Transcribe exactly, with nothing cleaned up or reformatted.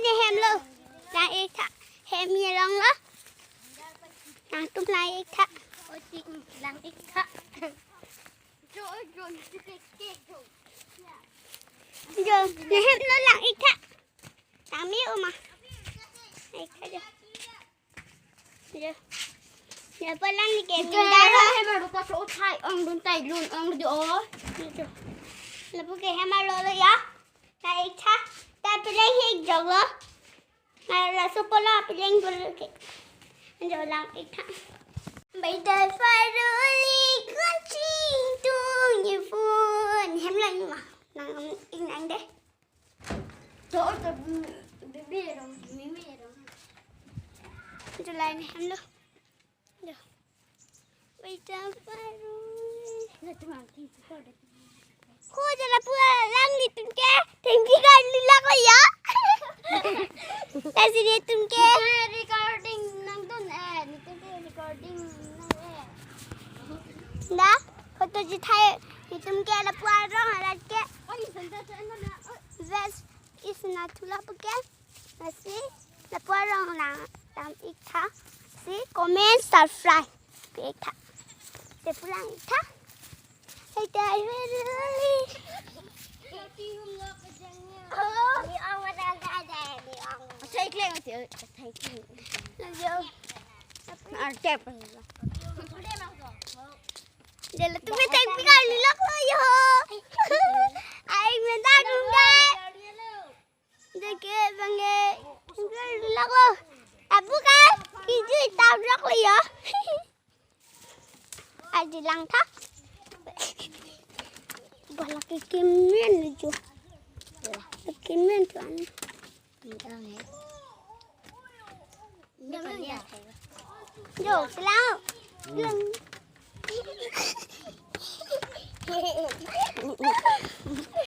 Ne hem lo. Lang-ik tha. Hem arong lo. Nangtum lang-ik tha. Oti lang-ik tha. Jo, jo, jo. Jo, ne hem lo lang-ik tha. Tami oma. Ik tha jo. Jo. Ya palang ni ke. Jo, pindah lo. Hem arong ta so thai ong dun tai lun ong jo. Jo. Lapu ke hem arong lo ya. Ta ik tha. Ta peleng hik jok lo. Nga laso pola peleng bul ke. Jo lang-ik tha. Bai dai faruli kaching tung ye phone. Hem lang ma. Nang-ik nang dei. To to bebe rong, mimi rong. July ni hem lo. Jo. Bai dai faruli. Ko jala pura lang netum ke. Thengpi kali lak lo ya. Lasi netum ke. Recording nangdun eh. Netum ke recording nang eh. Da, photo chethai. Netum ke lapu arong arat ke. Oi, santa santa na. Oi. Best is na thula pu ke. Lasi lapu arong lang tam-ik tha. Si comment subscribe pi-ik tha. Te pulang-ik tha. Hai te ai hei ruli. Oh. Ni ong ma dang ka dei, ni ong. Thai kleng ati, thai kleng. Lagi. Na artep. Dei latum ke thengpi kali lak lo yo. Ai menda dum dei. Dei ke bang ke. Thengpi kali lak lo. Abu ka. Iji tam lak lo yo. Aji lang tha. Bala ke kemen jo. Kemen tu an. Jo, selang. Lang.